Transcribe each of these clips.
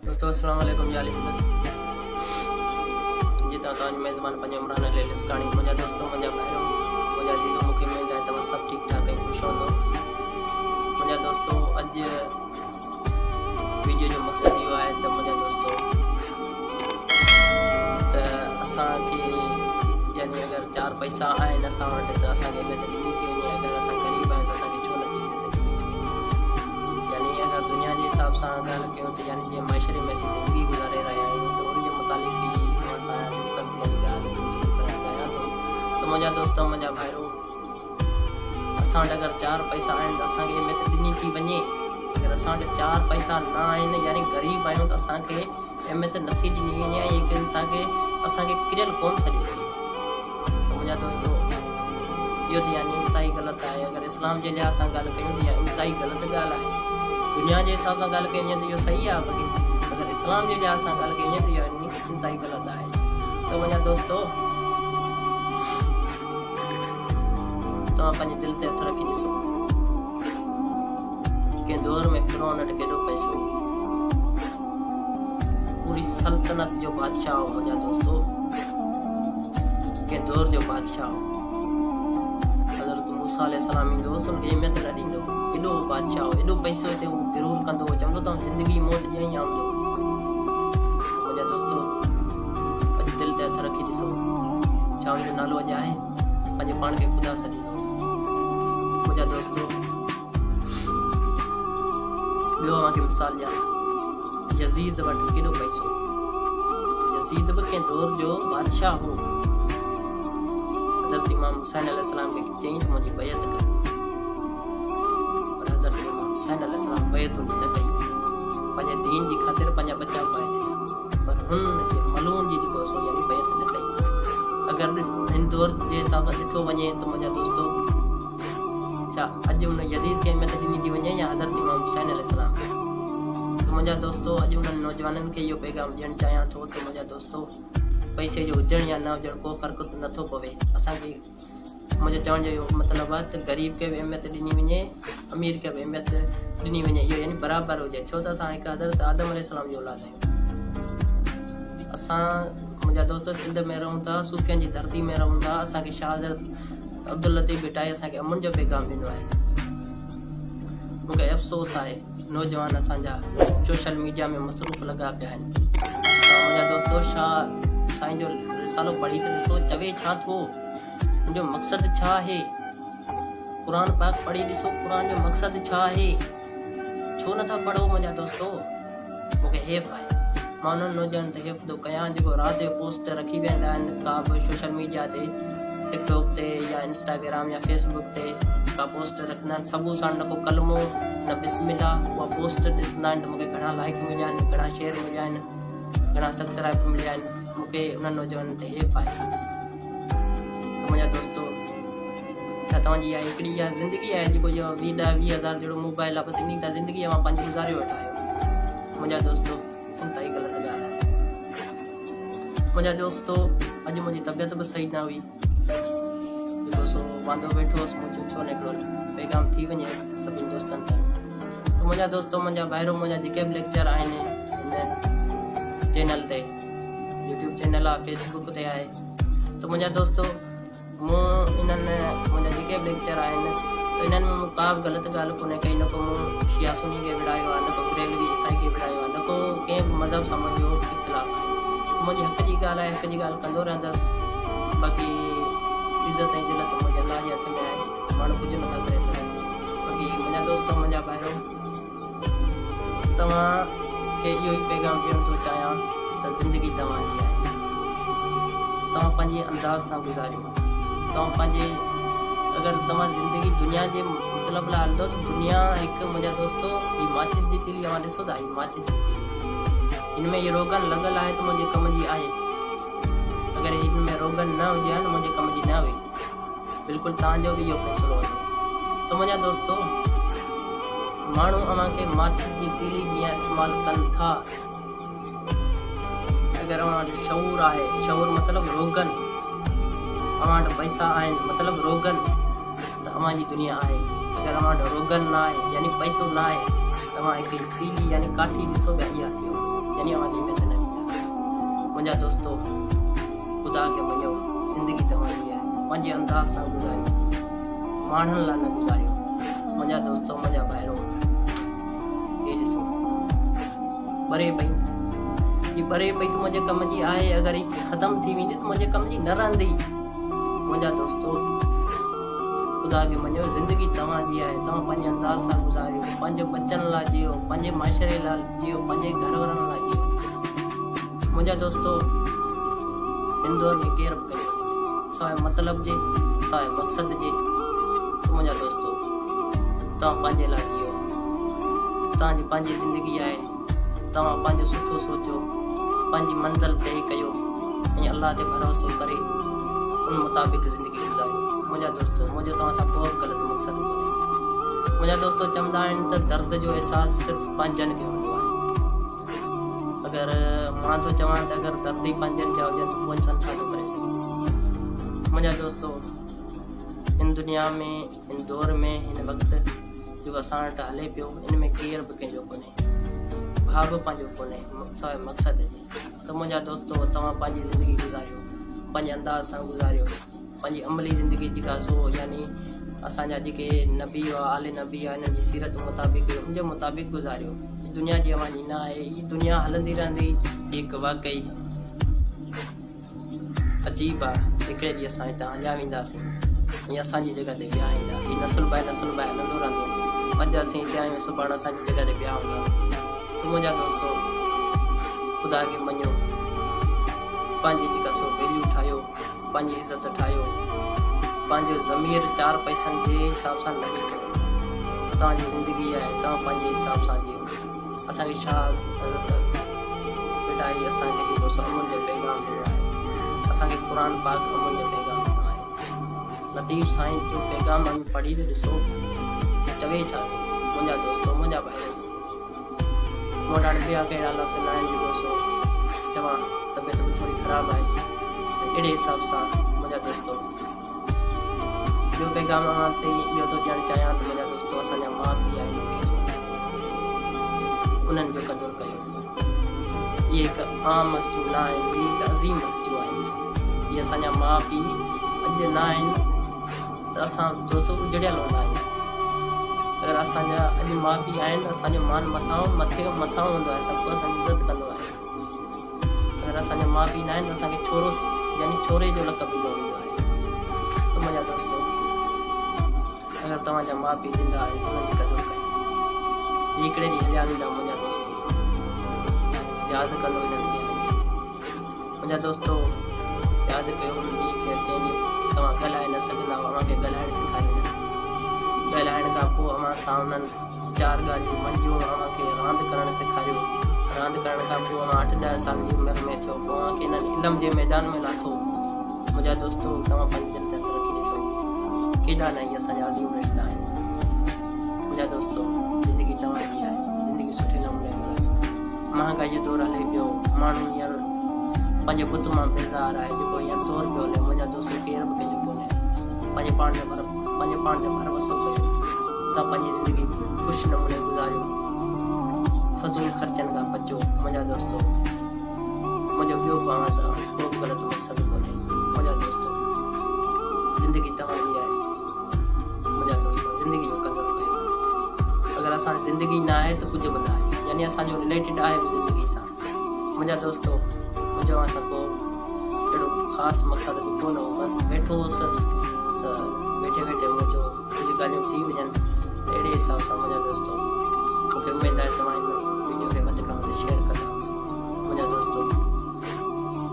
دوستو السلام عليڪم يا علي مدد جي توهان توهان جو ميزبان پنهنجو عمران علي لسڪاڻي منهنجا دوستو منهنجا ڀائرو منهنجا عزيزو مون کي اميد آهي توهان سڀ ٺيڪ ٺاڪ ۽ خوش هوندو منهنجا دوستو اڄ ويڊيو جو مقصد اهو آهي ته منهنجا دوستو ته اسان کي يعني اگر چار پئسا آهن اسان وٽ ته اسان کي اهميت ڏني ٿي وڃي اگر اسان غريب آهيون ته اسان کي ڇو نٿي اهميت ڏني وڃي يعني اگر دنيا جي حساب سان ڳالهه ڪيون ته يعني جنهن معاشري ۾ اسين زندگي گذاري رهيا آهيون ته ان جي متعلق ئي اوهان سان ڊسڪس يعني ڳالهه گفتگو ڪرڻ چاهيان ٿو ته منهنجا دوستو منهنجا ڀائرو اسان وٽ اگر چار پئسا آهن ته اسان کي اهميت ڏني ٿي وڃي اگر اسان وٽ چار پئسا نه آهن يعني غريب آهيون ته اسان کي اهميت نٿي ڏني وڃي ۽ هڪ انسان کي اسان کي ڪريل قوم سڏيو ٿو وڃي ته منهنجا دوستو اهو ته يعني انتهائي غلط آهي اگر اسلام جي لحاظ سان ڳالهه ڪيون ته اها انتهائي غلط ڳالهه آهي دنيا جي حساب سان ڳالهه ڪئي وڃي ته اهو صحيح آهي باقي اگر اسلام جي لحاظ سان ڳالهه ڪئي وڃي ته اها انتهائي غلط آهي ته منهنجا دوستو توهان پنهنجي دل تي هٿ رکي ڏسو ڪنهن دور ۾ فرعون وٽ ڪيڏو پئسو هو. پوري سلطنت جو بادشاهه هو منهنجا دوستو ڪنهن دور جو بادشاهه هو. حضرت موسيٰ عليه السلام ايندو هو ان کي اهميت نه ڏيندو هو. ايڏو هو بادشاهه هو ايڏو پئسو هتي هو غرور ڪندو هو چوندو ته زندگي موت ڏيئي آندو منهنجا دوستو اڄ دل تي هٿ رکي ڏسو ڇا ان جو نالو اڄ آهي پنهنجو پاڻ کي خدا سڏيندو منهنجا دوستو ٻيو اوهان کي مثال ڏيان يزيد وٽ ڪيڏو پئسو يزيد به ڪنهن دور جو بادشاهه هو حضرت امام حسين عليه السلام کي چيائين ته منهنجي بيعت ڪر پر حضرت امام حسين عليه السلام بيعت ان جي نه ڪئي پنهنجي دين جي خاطر پنهنجا ٻچا پائي ڇڏيا پر هن جي ملعون جي جيڪو سو يعني بيعت نه ڪئي اگر هن دور جي حساب سان ڏٺو وڃي ته منهنجا دوستو ڇا اڄ ان يزيد کي اهميت ڏني ٿي وڃي يا حضرت امام حسين عليه السلام کي؟ ته منهنجا دوستو اڄ انهن نوجوانن کي اهو پيغام ڏيڻ چاهيان ٿو ته منهنجا دوستو پئسي جو هجڻ يا نه هجڻ ڪو فرق نٿو پوي اسان کي منهنجو چوڻ جو اهو مطلب آهي ته غريب کي به اهميت ڏني وڃي امير کي به اهميت ڏني وڃي اهو يعني برابر هجي ڇو ته اسان هڪ حضرت آدم عليه السلام جي اولاد آهيون اسان منهنجا دوست سنڌ ۾ رهون ٿا صوفين جي ڌرتي ۾ رهون ٿا اسان کي شاهه حضرت عبداللطيف ڀٽائي اسان کي امن جو پيغام ڏنو آهي. مون کي افسوس آهي نوجوان اسان جا سوشل ميڊيا ۾ مصروف لڳا پيا آهن. توهان منهنجا دوستو شاهه سائين جو رسالو پڙهي ته ڏسو چوي ڇا ٿو ان جو مقصد ڇا آهي. قرآن پاڪ پڙهي ڏسو قرآن جو مقصد ڇا آهي. ڇو نٿا پڙهو منهنجا دوستو مون کي حيف آهي مان انهن نوجوانن تي حيف ٿو ڪيان جيڪو رات جو پوسٽ رکي ويندا آهن ڪا به سوشل ميڊيا تي ٽڪ ٽاڪ تي يا انسٽاگرام يا فيس بڪ تي ڪا پوسٽ رکندا آهن صبح ساڻ نه ڪو ڪلمو نه بسم الله اها پوسٽ ڏسندا آهن ته مون کي گهڻا لائڪ مليا آهن گهڻا شيئر مليا آهن گهڻا سبسڪرائب مليا آهن مون کي انهن نوجوانن تي حيف آهي ته منهنجا دوستو ڇا توهان جي اها هڪڙي اها زندگي آهي جيڪو اهو ويهه ڏهه ويهه هزار جهڙو موبائل آهي بس انهي تان زندگي اوهان پنهنجي گذاريو ويٺا آهيو منهنجا دوستو انتهائي غلط ڳالهه آهي منهنجا دوستو اڄ منهنجي طبيعت به صحيح نه هئي جيڪو سو واندو ويٺو هوس مون چيو ڇو نه هڪڙو پيغام ٿي وڃي سڀني دوستن تائين ته منهنجا دوستو منهنجا ڀائرو منهنجا جيڪي به ليڪچر آهن هن چينل تي يوٽيوب چينل آهي فيسبوڪ تي آهي ته منهنجا دوستو مون انهن منهنجا جيڪي به ليڪچر آهن ته انهن ۾ مون ڪا به غلط ڳالهه ڪونهي ڪئي نه ڪو مون شيعا سني کي وڙهايو آهي نه ڪو بريلوي عيسائي کي وڙهايو آهي نه ڪو ڪنهن به مذهب سان منهنجو اختلاف آهي ته منهنجي حق جي ڳالهه آهي حق جي ڳالهه ڪندو رهندس باقي عزت ۽ ذلت منهنجي الله جي هٿ ۾ آهي ماڻهو ڪجهه نٿا ڪري سگهن باقي منهنجا دوستو منهنجا ڀائرو توهان کي اهو ئي پيغام ڏيڻ ٿو چاهيان ته زندگي توهان جي آهي. توهان پنهنجي انداز سان گذاريو. توهان پنهنجي اگر توهان زندگي دنيا جي مطلب لاء هلندو ته دنيا هڪ منهنجا دوستو هي ماچيس جي تيلي اوهان ڏسو ٿا هي ماچيس جي تيلي هن ۾ هي روغن لڳل آهي ته منهنجي ڪم جي آهي اگر هن ۾ روغن نه هجي ها نه منهنجي ڪم جي نه هئي. بلڪل توهان جو به اهو فيصلو هوندو ته منهنجا دوستو ماڻهو اوهان کي ماچس جي تيلي جيان استعمال ڪن ٿا اگر اوهان وٽ شعور آهي شعور مطلب روغن اوهان وٽ پئسا آهن مطلب روغن ته اوهان جي دنيا آهي اگر اوهان وٽ روغن نه آهي يعني پئسو نه آهي ته اوهان هڪ تيلي يعني ڪاٺي ڏسو پيا اها ٿيو يعني منهنجا دوستو خدا کي مڃو زندگي توهان جي آهي پنهنجي انداز سان گذاريو ماڻهن لاء نه گذاريو منهنجا دوستو منهنجا ڀائرو هي ڏسو ٻري پئي هي ٻري پئي ته منهنجي ڪم جي آهي اگر هي ختم ٿي ويندي ته منهنجي ڪم جي نه رهندي منهنجا دوستو خدا کي مڃو زندگي توهان جي آهي توهان پنهنجي انداز سان گذاريو پنهنجي ٻچن لاء جيو پنهنجي معاشري لاء جيو پنهنجي گهر وارن لاء جيو منهنجا دوستو هن دور ۾ ڪير به ڪنهن جو ڪونهي سواء مطلب جي سواء مقصد جي ته منهنجا دوستو توهان پنهنجي لاء جيو توهان جي پنهنجي زندگي آهي توهان پنهنجو سٺو سوچو پنهنجي منزل طئي ڪيو ۽ الله تي ڀروسو ڪري ان مطابق زندگي گذاريو منهنجا دوستو منهنجو توهان سان ڪو به غلط مقصد ڪونهي منهنجا دوستو چوندا آهن ته درد جو احساس صرف پنهنجن کي هوندو آهي اگر مان ٿو چوان ته اگر درد ئي پنهنجن جا هجن ته پوء انسان ڇا ٿو ڪري سگهي منهنجا دوستو هن دنيا ۾ هن دور ۾ هن وقت جيڪو اسان وٽ هلي پيو ان ۾ ڪير به ڪنهن جو ڪونهي ڀاء به پنهنجو ڪونهي سواء مقصد جي ته منهنجا دوستو توهان پنهنجي زندگي گذاريو پنهنجي انداز سان گذاريو پنهنجي عملي زندگي جيڪا سو يعني اسان جا جيڪي نبي هئا آل نبي هئا انهن جي سيرت مطابق ان جي مطابق گذاريو هي دنيا جي اوهان جي نه آهي هي دنيا هلندي رهندي. هڪ واقعي عجيب آ هڪڙي ڏينهن اسان هتان هليا وينداسين ۽ اسان جي جڳهه تي ٻيا ايندا هي نسل باء نسل باء هلندو رهندو اڄ اسين هتي آهيون سڀاڻ اسان جي جڳهه تي ٻيا هوندا ته منهنجا دوستو خدا کي مڃو پنهنجي جيڪا سو ويليو ٺاهيو پنهنجي عزت ٺاهيو، پنهنجو ضمير چار پئسن جي حساب سان نه وڪڻو. توهان جي زندگي آهي، توهان پنهنجي حساب سان جيئو. اسان کي شاهه حضرت ڀٽائي اسان کي جيڪو سو امن جو پيغام ڏنو آهي. اسان کي قرآن پاڪ امن جو پيغام ڏنو آهي. لطيف سائين جو پيغام اوهين پڙهي ته ڏسو چوي ڇا ٿو. منهنجا دوستو، منهنجا ڀائرو. مون وٽ هاڻي ٻيا ڪهڙا لفظ نه آهن جيڪو سو چوان طبيعت به ٿوري خراب آهي ته اهڙي حساب سان منهنجا دوستو ٻيو پيغام اوهان تي اهو ٿو ڏيڻ چاهيان ته منهنجا دوستو اسان جا ماء پيء آهن جيڪي سو انهن جو قدر ڪيو اهي هڪ عام هستيون نه آهن اهي هڪ عظيم هستيون آهن اهي اسان جا ماء پيء اڄ نه آهن ته اسان دوستو اجڙيل هوندا آهيون. اگر اسان جا اڄ ماء پيء آهن ته اسان جو مان مٿانهون مٿي کان مٿانهون هوندو آهي سڀ ڪو اسان جي عزت ڪندو آهي. اگر اسان جا ماء پيء نه آهن ته اسان کي ڇورو يعني ڇوري جو لقب ڏنو ويندو آهي. ته منهنجا دوستو اگر توهان جا ماء پيء زنده آهن ته انهن جي قدر ڪيو. هي هڪڙي ڏينهن هليا ويندا منهنجا دوستو ياد ڪندو انهن ڏينهن کي. منهنجا دوستو ياد ڪيو ان ڏينهن کي جنهن ڏينهن توهان ڳالهائي نه سگهندا هئا اوهان کي ڳالهائڻ سيکاريو ويو ڳالهائڻ کان پوء اوهان سان انهن چار ڳالهيون منڊيون اوهان کي راند ڪرڻ سيکاريو راند ڪرڻ کان پوء اوهان اٺ ڏهه سالن جي عمر ۾ ٿيو پوء اوهان کي انهن علم جي ميدان ۾ لاٿو منهنجا دوستو توهان پنهنجي دل تي هٿ رکي ڏسو ڪيڏا نه هي اسان جا عظيم رشتا آهن منهنجا دوستو زندگي توهان جي آهي زندگي سٺي نموني گذاريو مهانگائي جو دور هلي پيو، ماڻهو هينئر پنهنجي بت مان بيزار آهي، جيڪو هينئر دور پيو هلي، منهنجا دوستو ڪير به ڪنهن جو ڪونهي، پنهنجي پاڻ تي ڀر پنهنجي پاڻ تي ڀروسو ڪيو ته پنهنجي زندگي خوش نموني گذاريو، فضول خرچن کان بچو، منهنجا دوستو منهنجو ٻيو به اوهان سان ڪو به غلط مقصد ڪونهي، منهنجا دوستو زندگي توهان جي آهي. منهنجا دوستو زندگي جو قدر ڪيو اگر اسان زندگي نه آهي ته ڪجهه به نه آهي يعني اسان جو رليٽيڊ آهي به زندگي سان منهنجا دوستو منهنجو اوهان سان ڪو اهڙو خاص مقصد به ڪونه هو بس ويٺو هوس ته ويٺي ويٺي منهنجو ڪجهه ڳالهيون ٿي وڃن ته اهڙي حساب سان منهنجا دوستو مونکي اميد آهي توهان هن ويڊيو کي وڌ کان وڌ شيئر ڪندا منهنجا دوستو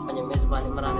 پنهنجي ميزبان عمران.